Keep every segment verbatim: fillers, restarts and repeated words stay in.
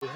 Hei.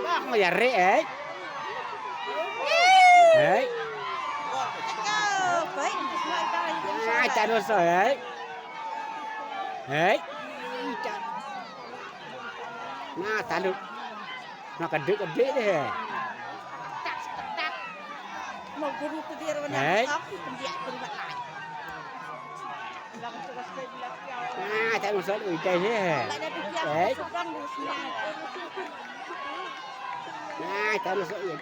Bang ya re, hei. Hei. Ah, tak dosa, hei. Hei. Nah, talut. Nah, kedek-kedek deh. Hei. Ah, tak masuk udah deh. Hei. Ah, tak masuk udah.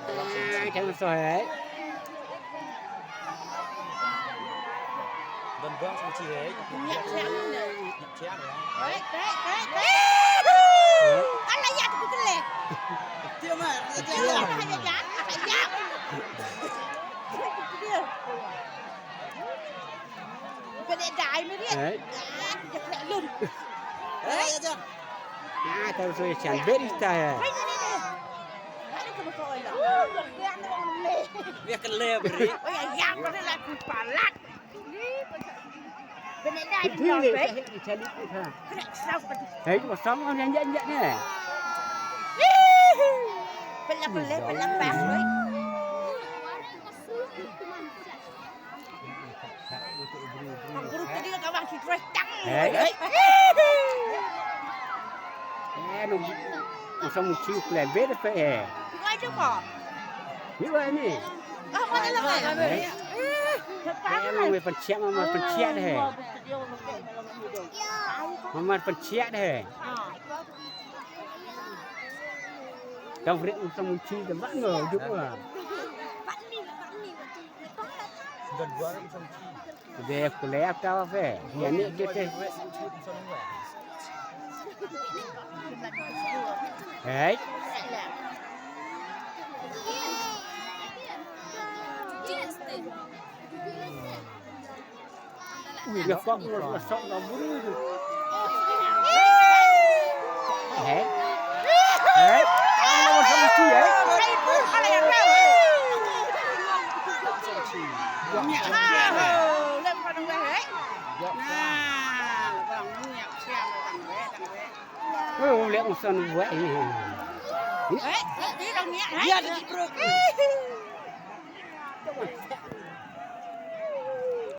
Ah, jangan sohek. Don buang sama cihek. Nyak siang ni. Nyak siang ya. Baik, baik, baik, baik. Alah, ya, aku kelek. Dia mah, dia. Alah, ya, alah, ya. Dia. Ba dei dai me riat. Hei. Ah, dia kena lun. Hei, aja. Ah, tahu saya cantik dah ya. Hei, ni, ni, ni. Ada ke masuk ya? Dia kena beri. Oh ya, ya, pada lah palat. Ba dei dai me riat. Hei, tu sama orang yang injak-injak ni. Pala, pala, pala, pas, oi. Ang buruk tadi ka bang ki terus tang. Hei, hei. Eh, lu usah muci klebe deh pe, eh. Bukan aja kok. Ni wah ni. Ah, mana lah, mana? Hei. Eh, memang me penciak, memang penciak deh. Memang penciak deh. Ah. Tang rit usah muci deh, bang, no, duk wah. Sudah dua orang sama. Deh, kuliah tau apa? Ya, ni kita. Hei. Ui, ya, kok, kok, kok, kok, kok, kok, kok. Hei. Hei. Hei. Oh, leh uson buat ini. Hei, hei, dia dah niat, hei. Dia dah diperut.